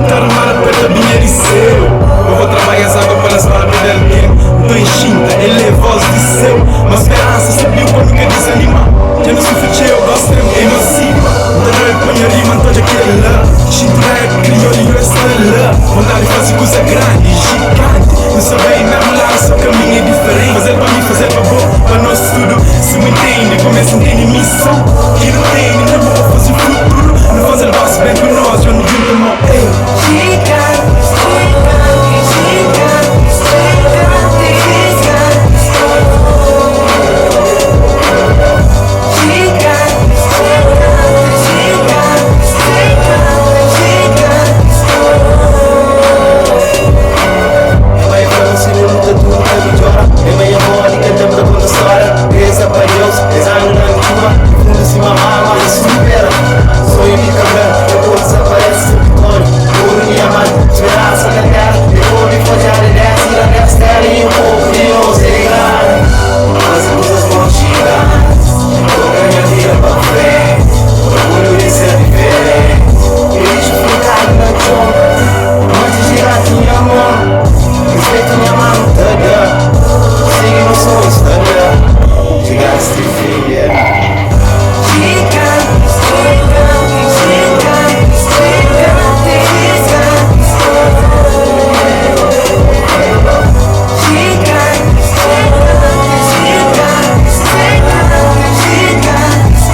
Luta armada pa da binha di seu Eu vou trabalha as águas para as palavras de alguém Nton e xinta, el é voz di seu Ma speransa subiu pa nunka desanima Dja nu sufri txeu, gosi tem emancipa Nta da-l pa nha rima, nta odja kel la Xinti rap kriol i eu sta la Vontadi fazi kuza grandi, giganti Nu sta bem mesmu la, so kaminhu é diferenti Fazel pa mi, fazel pa bo, pa nos tudu Si bu intendi, kumesa intendi mison Ki nu teni na bo, fazi futuru Nu fazel gosi, bem ku nos, dja nu djunta mon, ey. Gigantes, gigantes, gigantes, gigantes, gigantes, gigantes, gigantes, gigantes, gigantes, gigantes. Vai fla si nu luta tudu ta midjora É meia modi ka ten pa konta stória Reza pa Deus, es anu na txuba Di fundu sima mar, mas es supera Sonhu di Cabral, é pode desaparece sen vitória Oru, diamante, speransa na terra É obi fodjada dessa ira nessa terra E o povo de Deus é grande Faze kuzas bons gigantes Tô ganha vida pa frente Orgulho de ser diferente Lixo fincado na txon Monte gigante nha mon Respeito nha mano ta da Sigue nos sonhos ta da Gigantes de filha Gigantes, gigantes, gigantes, gigantes, gigantes, gigantes, gigantes, gigantes, gigantes, gigantes.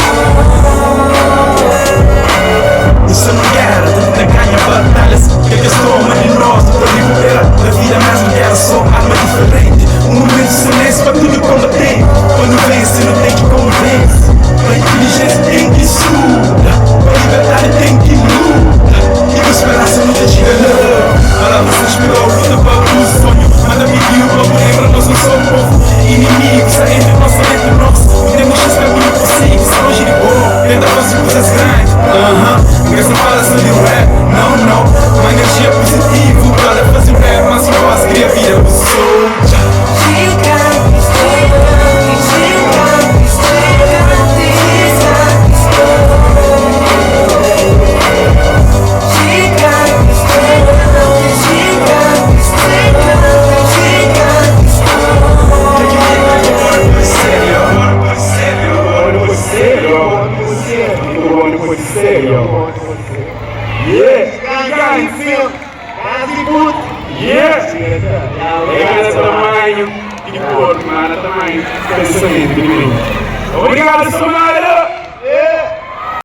Isso não guerra, tenta ganha batalhas Que que toma de nós pra recuperar Da vida mesmo guerra, só arma diferente Um momento de silêncio pra tudo combater Quando vence não tem que convence Pra inteligência tem que estudar Pra liberdade tem que lutar E com esperança não tem chega não Palavras inspirou, luta para o sonho Manda pediu pra lembra, nós não somos povo Inimigo, está entre nós, está dentro de nós Temos que estar muito possível, está longe de bom Tenta fazer coisas grandes, aham Nunca se fala só de rap, não, não Uma energia positiva, brother, fazer rap Mas se nós cria vida, eu sou Gigantes, gigantes, gigantes, gigantes, gigantes, gigantes, gigantes, gigantes, gigantes, gigantes. Sério, sério, sério, Yeah! Yeah! É tamanho de corpo, mano, tamanho de pensamento de mim. Obrigado, Somália!